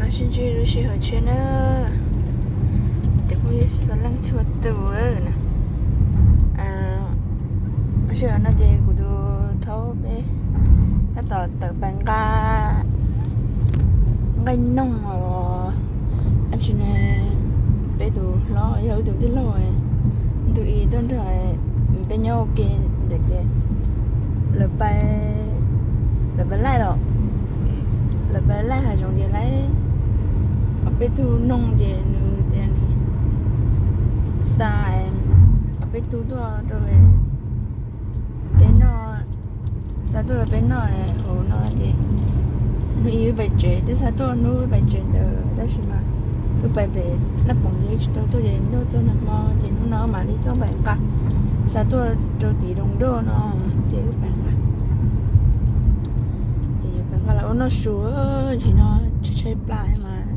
Sib ntsib lub sij hawm tshiab na, cov phooj ywg txhua leej txhua tus na. Lub sij hawm no ces kuv tus thaub peb tab tom tawm pais nqa nqaij noog os. Ab tsi ne, peb tus hlob yog wb tus tij laug ntu ib tuaj nrog peb nyob ua ke ntawm ces lawv pais, lawv pais laij los, lawv pais laij hav zoov ces laij ob peb tug noog ces nws tias nws xa ob peb tug tuaj rau peb noj, xa tuaj rau peb noj hauv no ces hnub ib wb pais tsev, twb xa tuaj hnub wb pais tsev ntawd tab sis mas wb pais pem Laj Poom ces wb tsis tau tuaj ces noj txog nag hmo ces hnub no mam li tuaj pais nqa, xa tuaj rau tim Doos Doj no ces wb pais nqa. Ces yuav pais nqa los ua noj su, ntsis no tshaib tshaib plab mas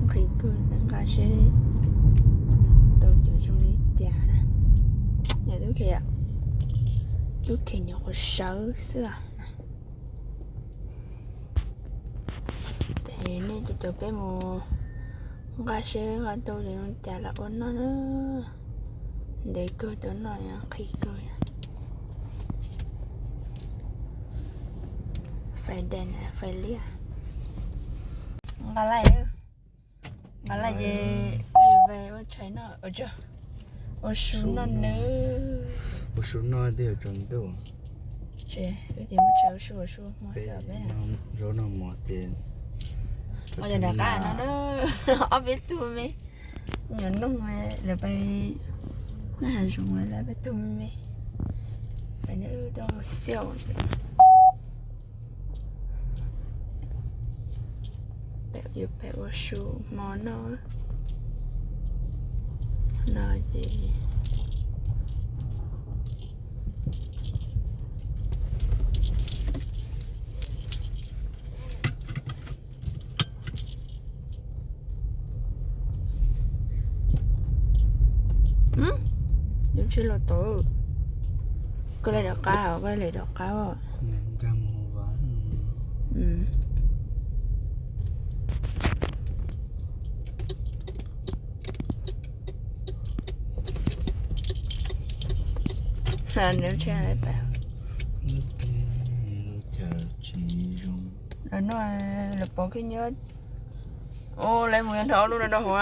nqhis kawg, pais nqa seb tau cov zoo li cas na. Yog tub khe, tub khe nyuam qhuav sawv xwb. Ces nej cov caum peb mus nqa seb nqa tau cov zoo cas los ua noj na. Ntev kawg tau noj, nqhis kawg. Fais dais na, fais liab. Nqa laij, nqa laij ces ua tshais noj, ua su noj nawb. Ua su noj twb yuav tsaus ntuj. Ces wb ces muab tshais ua su, ua su hmo xwb peb. Zaub noj mov ces ua cas nram qab no na, ob peb tug me nyuam noog lawv pais noj hav zoov lawv peb tug me me, pais noj tau xiaum. Peb yuav pais ua su hmo noj no ces Yuav tsis los tau. Koj lawv rov qab, koj lawv rov qab os. Nws tsheb pais. Lawv no lawv pov khib nyiab. Lawv mus nrog ob lub no rau hauv.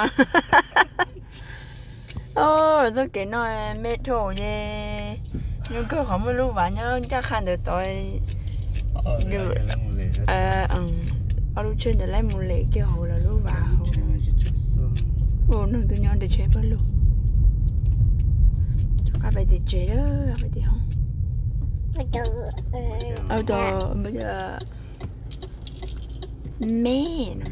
Txoj kev no me dhau ces nyuaj kawg, qhov muaj lub vas nyob ncaj qha ntawd tod. Ob lub tsheb ntawd laib mus lem kiag hauv lawv lub vas hauv. Ua neeg twb nyob nram tsheb pawg lug. Qab pais tim tsev, pais tim hoob. Au, me no.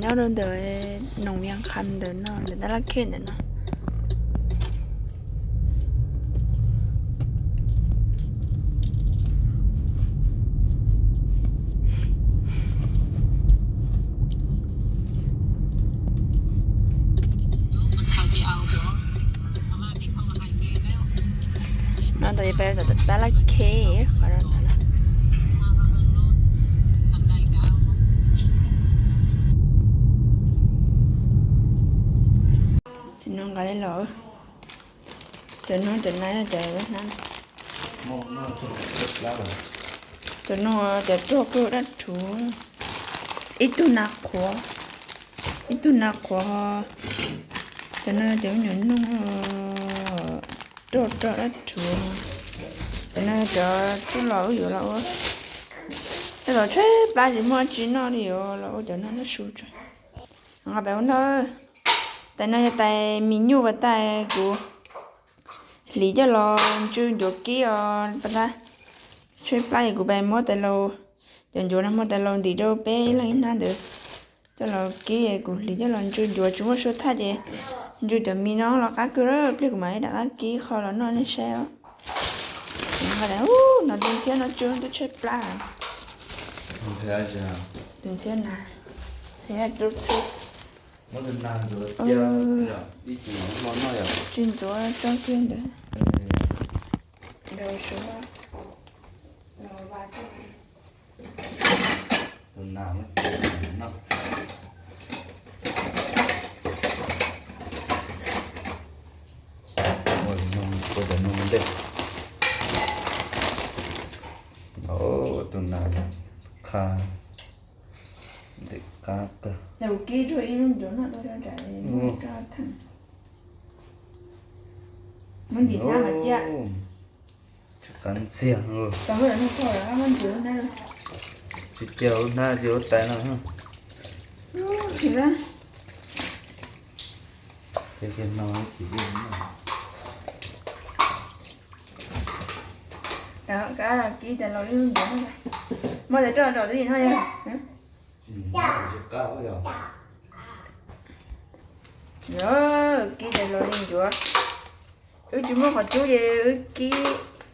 Nyob rau ntawm Noom Vias Qha ntawm no, ntawm Tab Laj Khej ntawm no. No ntawd peb rau tom Tab Laj Khej qhov no. Tsis no nqa li los. Cov no cov na cov hnab. Cov no cov rog kawg dab rhuv. Ib tug nas qhuav, ib tug nas qhuav. Cov no cov me nyuam noog rog rog dab rhuv. Cov no cov tub los wb yuav los ua, tej zaum tshaib plab tsis muaj tsi noj li, yuav los ua cov no noj su tso. Nqa pem ua noj. Tais no yog tais mis nyuj uas tais kuv hliv coj los ntsw ncuav kib os pas tab. Tshaib plab es kuv pais muab tais laus, cov ncuav no muab tais laus ntim rau peb ib leeg ib hnab ntawd coj los kib, kuv hliv coj los ntsw ncuav tsis muaj suab thaj ces ntsw cov mis no los qab kawg, pliag kuv mam li rov qab kib qho los noj nej saib os. Ub, no txiab no tsw twb tshaib plab. Tus ntxhiab na, ntxhiab tub txhib. Muab tus nas ntxuav cia, ib tsis hmo noj yom. Tsis ntxuav tso kiag ntawd. Tus nas muab cia noj. Ua cov noog ntej. Tus nas qha ntxim qab tag. Muab ntim hnab mas ciaj. Qab ntxiag. Tsis cia lub hnab ces ua tais no. Ces no. Kib tais los ib lub ncuav. Muab tais roj rau twb nim no yog. Kib tais los li ncuav. Wb tsis muaj qhov cub ces wb kib,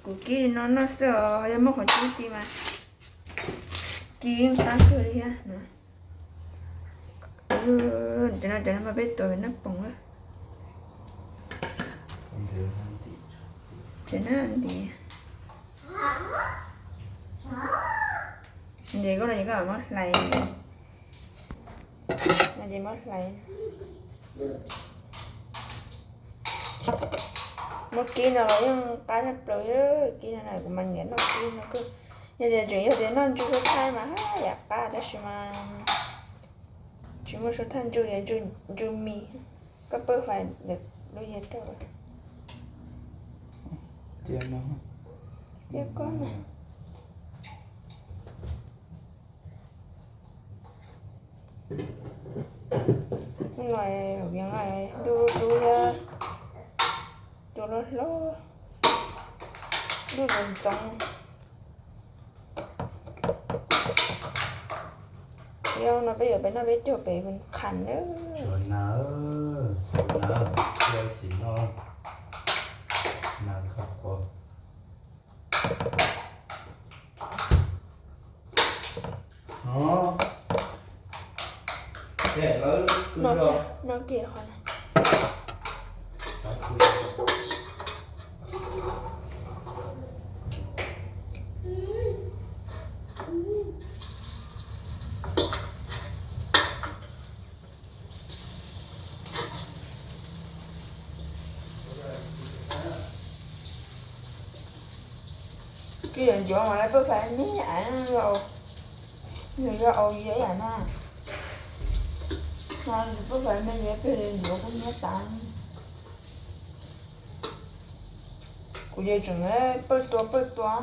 kuv kib li no noj xwb os, yog muaj qhov cub ci mas ci qab kawg li thiab. Cov no cov no mas peb tuav noj poom. Ces na nti, nti koj no ces koj muab hlais, no ces muab hlais. Muab kib no los yeej qab tshaj plaws, kib no na kuv mas nyiam noj kib no kawg. Yog tias tseem yog tias noj ntsuj suab thaij mas haj yam qab tab sis mas tsis muaj suab thaij ntsuj, ntsuj mis. Koj pawj fais ntawm lub yias rau. Cia koj na. Hnub no hauv Vias Nkas ntuj dub thiab, cua loj hlob, ntuj ntxoov ntxoov. Yog no peb yuav peb noj peb caug pem Kham nawb. Tsuav nas, tsuav nas, cia tsis no, nas khav quas. No, no kiag qhov na. Kib yuav ncuav mas lawv pawj fais me me, nws yog aus yam no. Mas pawj fais me me peb ncuav kuj nyiab tas. Kuv ces tseem pawj tua pawj tua.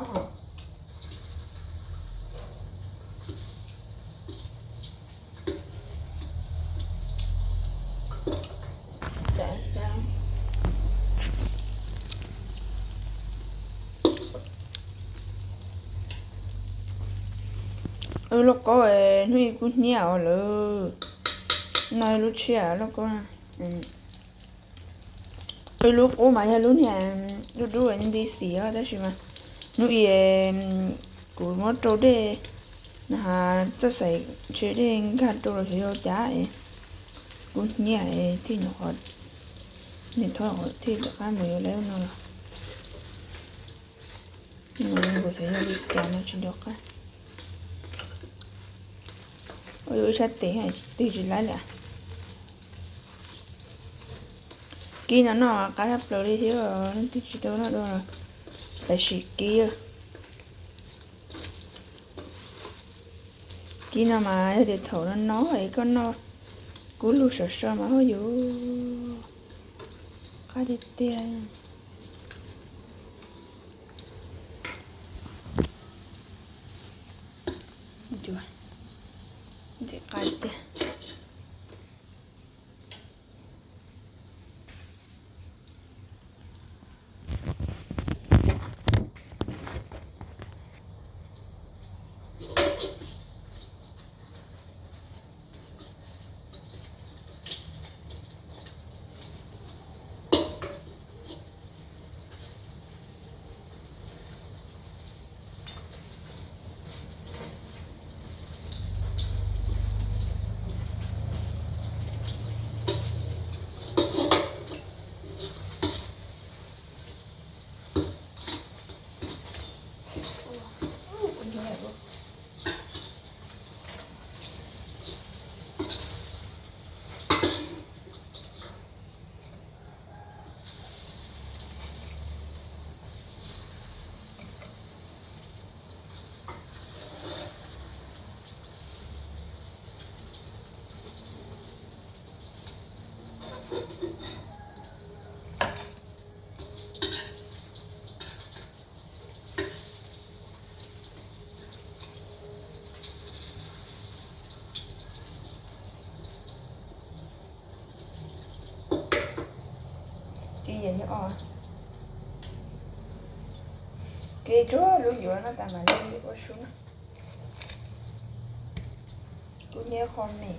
Wb lub qaub hnub ib kub hnyiab os lawm. No lub tshiab lub qaub. Wb lub qub mas yog lub niag dub dub nti xim os tab sis mas hnub ib kuv muab rau dej, na has txoj xaim ntshe dej nkag rau los xyov yog cas es kub hnyiab thiaj nyuam qhuav, niam thob thiaj rov qab mus yuav lawv no los. Kuv xyov yog li cas no tsis nco qab. Ua ib sab tes twg tsis laib li. Kib no noj qab tshaj plaws li thiab, leej twg tsis tau noj dua los pab sim kib. Kib no mas yog tias thaum no no es koj noj kub lug sov so mas hauj yus qab tiag tiag. Ntxim qab tiag. Ces yog os, kev tsuag lub yuav no tas mam li ua su na. Kuv nyiam qho me.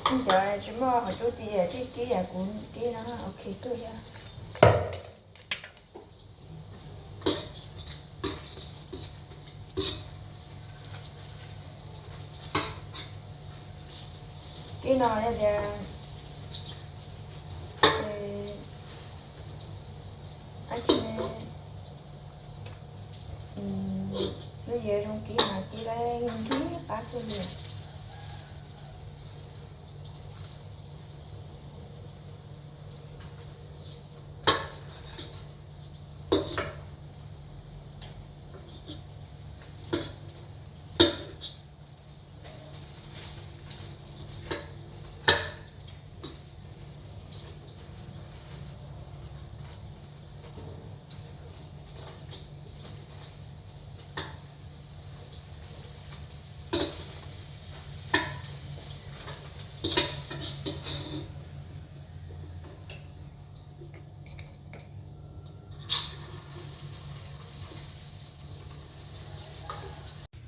Cov tsis muaj qhov cub tias kib kib yam kuv kib no ok kawg thiab. Kib no yog tias, lub yias zoo kib mas kib lawv nkig qab kawg li.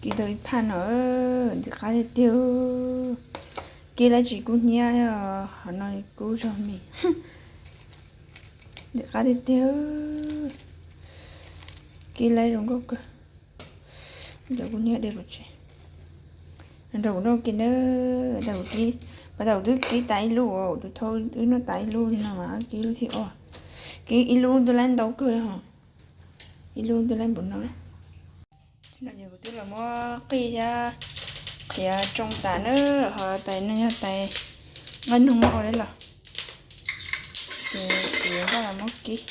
Kib tau ib phaj no, ntxim qab tiag tiag. Kib lawv tsis kub hnyiab, qhov no kub zog me. Ntxim qab tiag tiag. Kib lawv zoo nkauj kawg. Cov kub hnyiab de pov tseg. Nrog kuv noj kiag nawb. Pas tas kuv twb kib tas ib lub, tus thauj wb noj tas ib lub li no mas kib lub thib ob. Kib ib lub twb lab ntau kawg ho. Ib lub twb lab npaum no. Ces kuv twb los muab qij thiab qhiav tsoo tas nawb, ho tais no yog tais nqaij noog ua li los. Ces kuv yuav npaj los muab kib.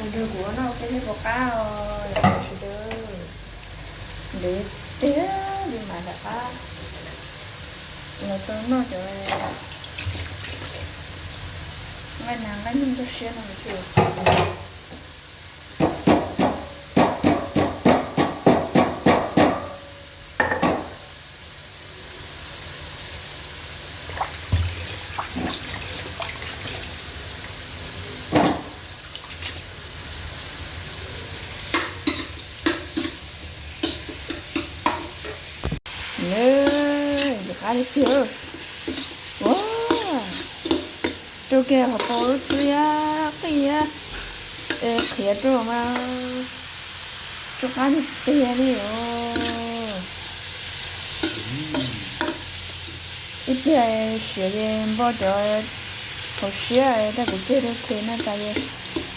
Nrog kuv noj ua ke thiab puas qab os sawv daws? Ntev tiag li mas rov qab los tau noj cov nqaij nas nqaij noog toj siab no thiab. Nws ntxim qab tiag tiag. Ua, rau kiag hauv paus lub txwb thiab qij thiab, es qhiav rau mas rau qab tiag tiag li os. Ib pliag siav ces npog cov hauv siab, tab kuv ceg rau khe no tas ces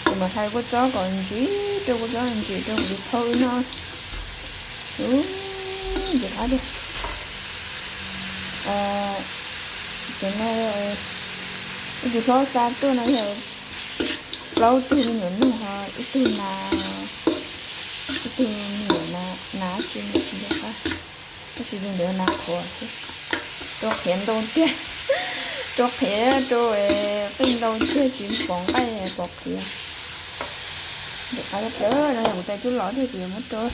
kuv mam hlais kua txob kom ntsim rau, kua txob ntsim rau kuv tus thauj wb noj. Ub, ntxim qab tiag. Cov no, wb tus hlob xa tuaj no yog plaub tug me nyuam noog ho ib tug nas, ib tug me nyuam nas tsis nco qab, tab sis tus ntawd nas qhuav xwb. Rau qhiav ntau tiag, rau qhiav rau qij ntau tiag tsis pom nqaij pom qhiav. Ntxim qab tiag tiag no yog kuv tais twb los thiab kuv yuav muab rau.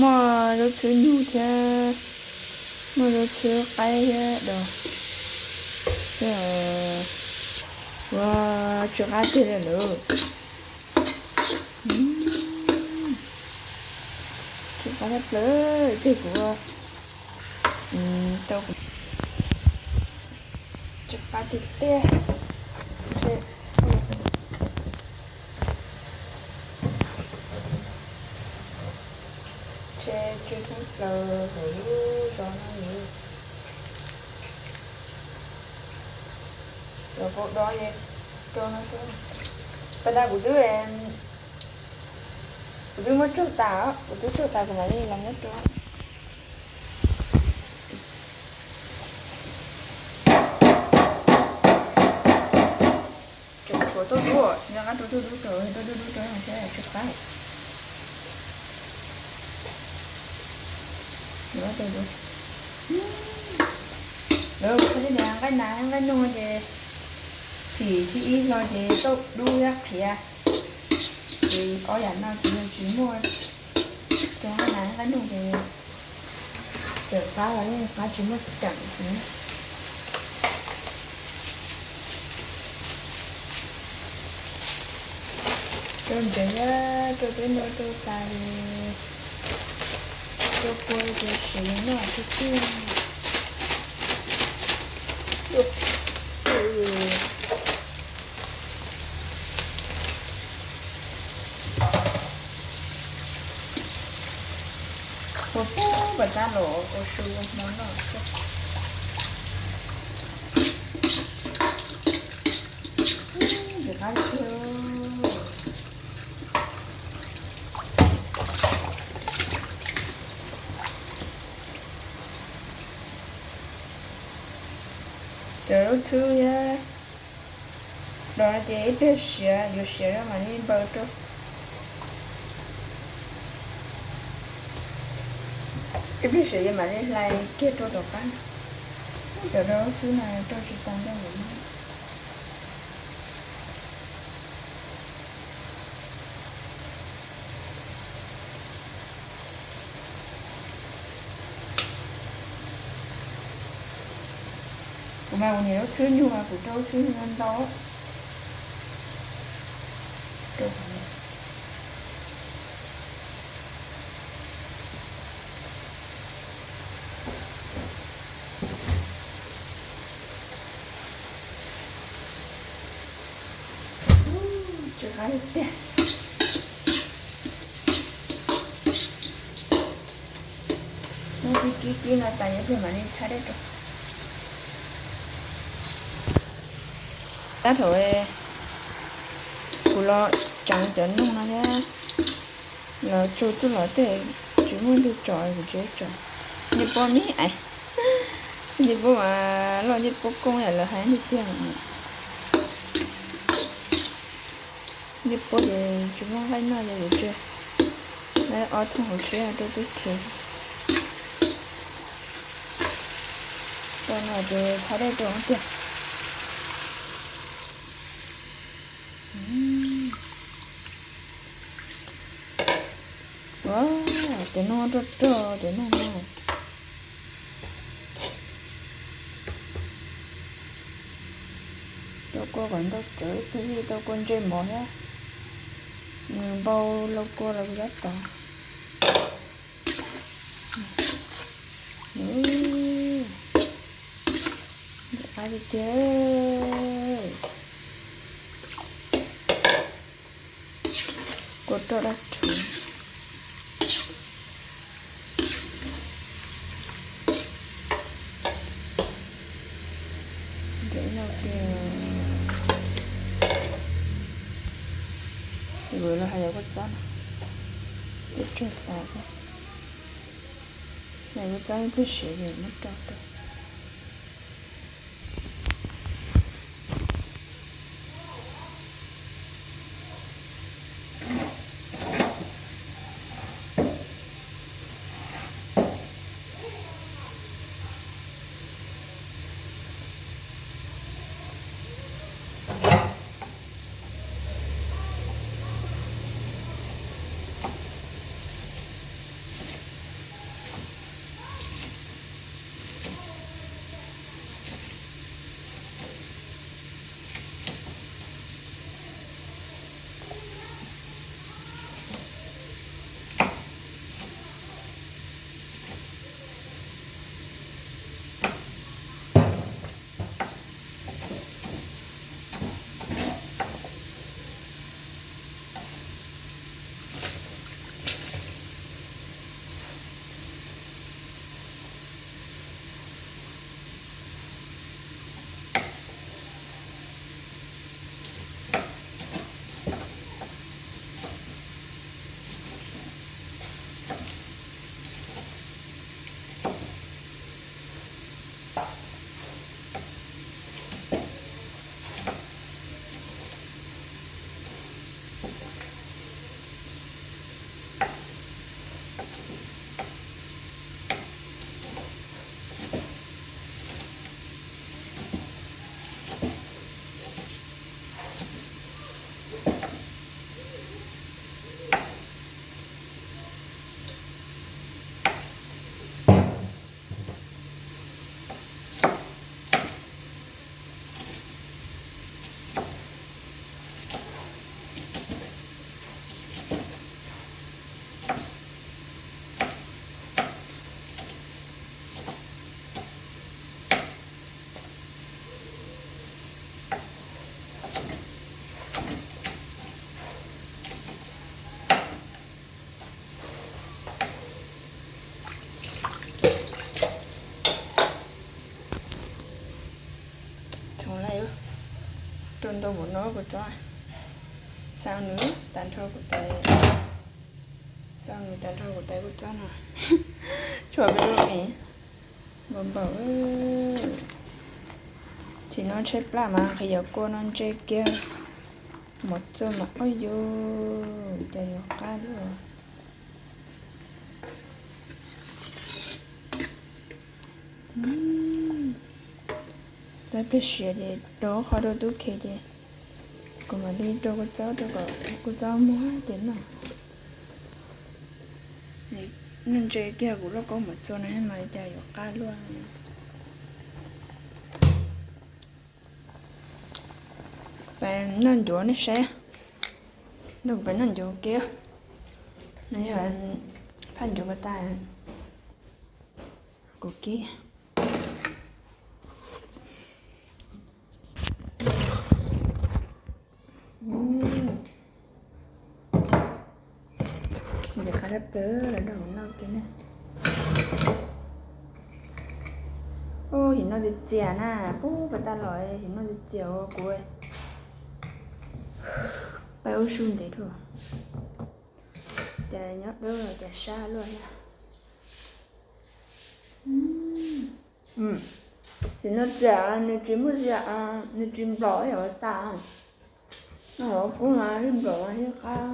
Muaj zaub txhwb nyuj thiab, muaj zaub txhwb qaib thiab dos. Ua, tsw qab tiag li lawm. Tsw qab tshaj plaws, ces kuv Rau kuv tsis qab tiag tiag. Ntshe tsw thoob plaws hauv lub zos no li. Los pau dob es rau no xwb. Pas tas kuv twb, kuv twb muab tsuag tas, kuv twb tsuag tas kuv mam li los muab rau. Tseem tshuav tuaj dub, nqa qab rau tuaj dub rau, tuaj dub dub rau saib tsis qab. Lawv txhais li tias nqaij nas nqaij noog ces phim thib ib hlo ces tauj dub thiab qhiav. Ces ob yam no ces yog tsis muaj cov nqaij nas nqaij noog ces txawm qab los yeej qab tsis muaj ceem. Rau ntsev thiab rau peb noj rau tas, rau kua ces siav noj tiag tiag. Ua pub pas tab los ua su ua hmo noj xwb. Ntxim qab tiag. Cov lub thwb thiab dos no ces ib pliag siav yuav siav rau mam li npaws rau. Ib pliag siav yuav mam li hlais kiag rau tom qab. Cov rau lub thwb no rau tsis tau ntau lawm. Kuv mas kuv nyiam lub thwb nyuag, kuv rau lub thwb nyuag ntau. Tsis qab tiag. Muab kib kib kib no tas ib pliag mam li thaij dej rau. Tab thaum kuv los tseev cov noog no thiab los tsuj tsuj los tej tsis muaj leej twg tsom kuv tseem tsom. Ncej puab me ais, ncej puab mas loj ncej puab koob yam lawv hais tiag tiag. Ncej puab ces tsis muaj nqaij noj ces kuv tseem ob thooj hauv siab rau tub khev. Tau no ces thaij dej rau tiag. Cov noog roj roj cov noog no. Tau kua kom ntau tsawv, ib pliag tau kua ntsej mov thiab. Nws npau lauj kua los tab tom. Ntxim qab tiag tiag. Kua roj dab rhuv. Ntxim no tiag. Vwm los hais yog kua txob no, twb tsawg tas. Yog kua txob ib pliag siav ces muab rau rau. Txhoov lawm, rau ntau npaum no kuv txob. Xav nws tag nrho kuv tais, xav nws tag nrho kuv tais kuj txob no. Tshuav peb lub mis npaum npaum. Tsis no tshaib plab mas qhov yog kua no ntse kiag. Mov txua mas oj yus cas yuav qab luaj. Tab pliag siav ces rau qhov rau tub khe ces kuv mam li rau kua txob rau kom kua txob muag ces noj. Noj ntse kiag kuv lauj kaub mov txua no mas cas yuav qab luaj. Peb noj ncuav nej saib, nrog kuv peb noj ncuav kiag. No yog phaj ncuav pas tas kuv kib. Ntxim qab tshaj plaws los nrog kuv noj kiag na. Ub, him no txias txias na, pub pas tas los him no txias txias ua kuv pab ub sub ntev dhau. Cas nyob dawb los cas sab luaj thiab. Him no txias nws tsis muaj, nws tsis nplaum ib yam tas. Noj hauv kub mas ib nplaum mas ib qab.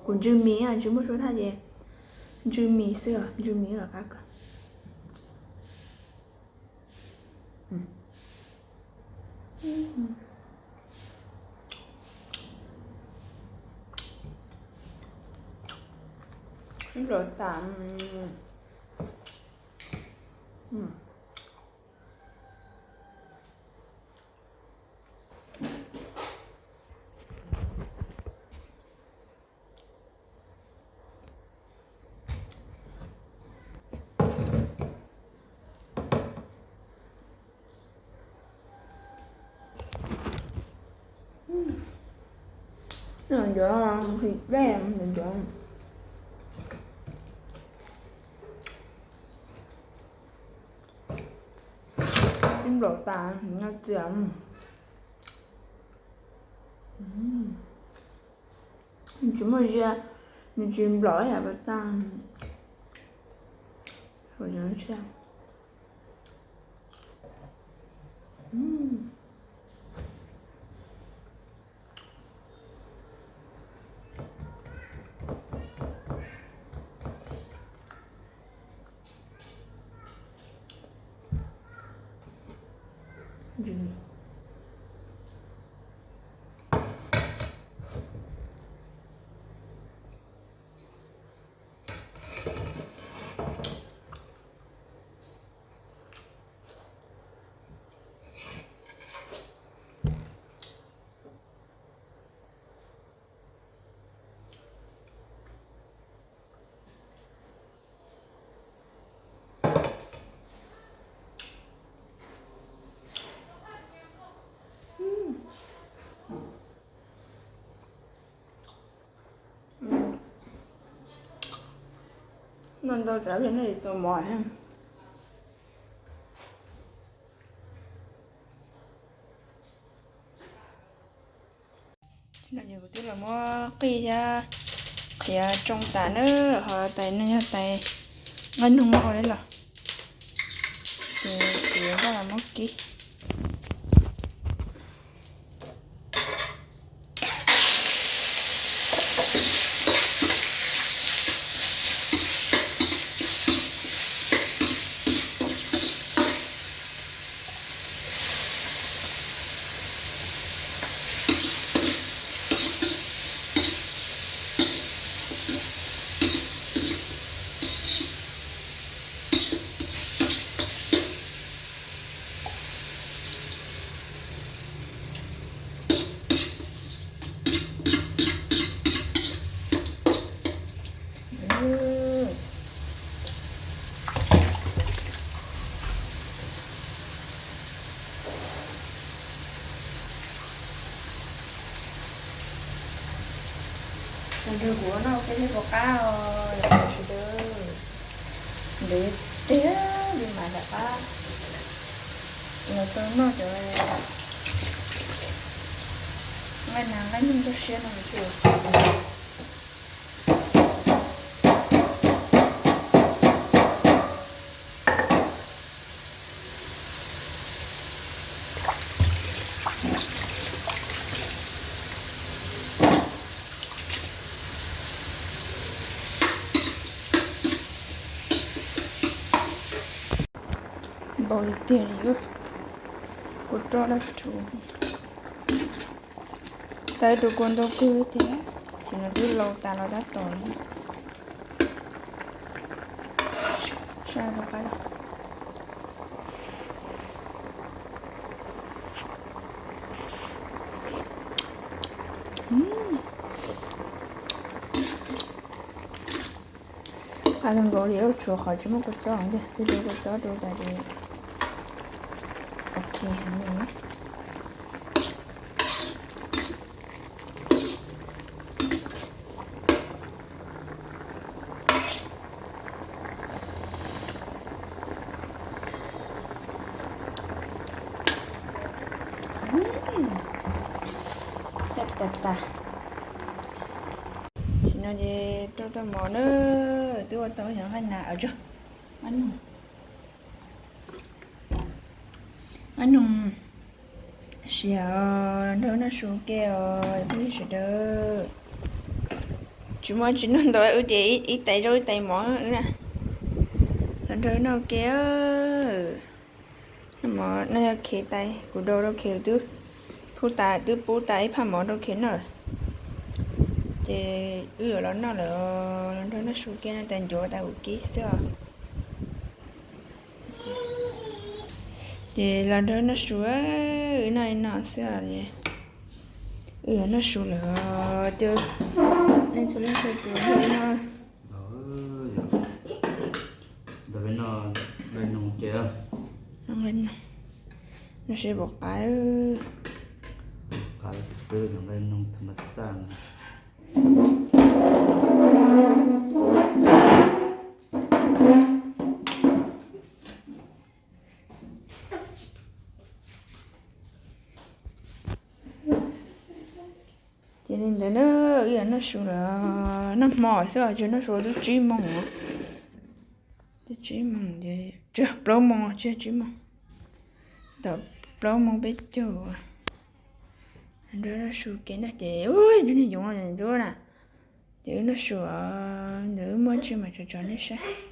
Kuv ntsw mis, tsis muaj suab thaj ces ntsw mis xwb, ntsw mis los qab kawg. Ib nplaum tas. Ncuav, ncuav, ib nplaum tas, noj txias. Nws tsis muaj zia, nws tsis nplaum ib yam tas. Noj ntau tsam li nej tau mov thiab. Kuv twb los muab qij thiab qhiav tsoo tas na, ho tais no yog tais Nqaij noog ua li los, ces kuv yuav npaj los muab kib. Nrog kuv noj peb teg pov qab os sawv daws. Ntev tiag li mas rov qab los tau noj cov nqaij nas nqaij noog toj siab no thiab. Npaum li tiag li, kuv roj dab tsi. Tau ib tug kua ntau kawg tiag, ces nws twb laus tas los tab tom li. Saib rov qab. Qab kawg nkaus li, tshuav qhov tsis muaj kua txob ntag, peb rau kua txob rau tas ces ok heev li. Xab tas tas. Tam sim no ces rau tau mov na, twb ua tau yog nqaij nas, nqaij noog, nqaij noog siav los nrog noj su ke os phooj ywg sawv daws. Tsis muaj tsis noj ntau wb ces ib tais zaub ib tais mov wb na, los nrog noj ke. Noj mov no yog khev tais, kuv daus rau khev twb pub tas, twb pub tas ib phaj mov rau khev noj lawm. Ces wb yuav los noj lawm, los nrog noj su ke no tas ncuav tas kuv kib xwb os. Ces los nrog noj su, wb noj li no xwb os. Wb yuav noj su lawm, ces nej txhua leej txhua tus noj. Ntawm peb no nqaij noog ces, no seb puas qab. Qab xwb, nqaij noog tham ma xaj na. Ces li ntawd na, wb yuav noj su lawm, noj hmo xwb os, tsis noj su twb tsib moos, twb tsib moos, tsis yog plaub moos, tsis yog tsib moos, tau plaub moos peb caug. Nrog noj su ke no ces, ub, tus niag yoov ntxub na. Ces wb noj su, ntawd wb muab tsi mas tso tso nej saib.